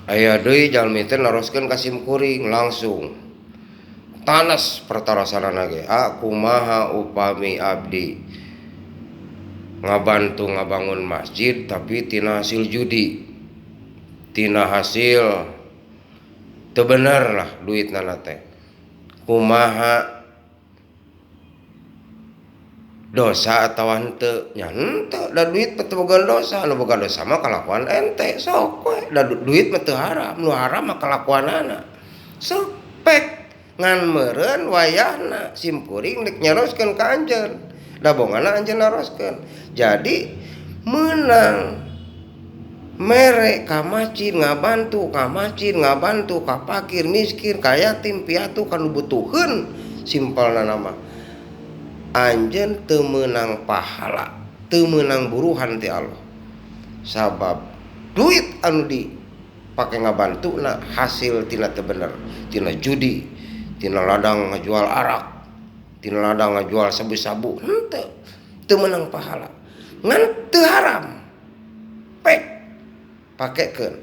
Aya deui jalmi teh naroskeun ka simkuring langsung tanas pertarosanana ge, "Ah, kumaha upami abdi ngabantu ngabangun masjid tapi tina hasil judi, tina hasil teu bener lah duitna teh, kumaha, dosa atawa henteu?" Nya henteu, da duit mah teu boga dosa. Nu boga dosa mah kalakuan ente. Sok we, da duit mah teu haram, nu haram mah kalakuanana. Sok pek ngan meureun wayahna simkuring rek nyaroskeun ka anjeun, da bongana anjeun naroskeun. Jadi meunang mere ka masjid, ngabantu ka masjid, ngabantu ka fakir miskin, ka yatim piatu, ka nu butuheun, simpelna mah anjeun teu meunang pahala, teu meunang buruhan ti Allah, sabab duit anu dipake ngabantuna hasil tina teu bener, tina judi, tina ladang ngajual arak, tina ladang ngajual sabu-sabu. Henteu, teu meunang pahala, ngan teu haram. Pek pakekeun.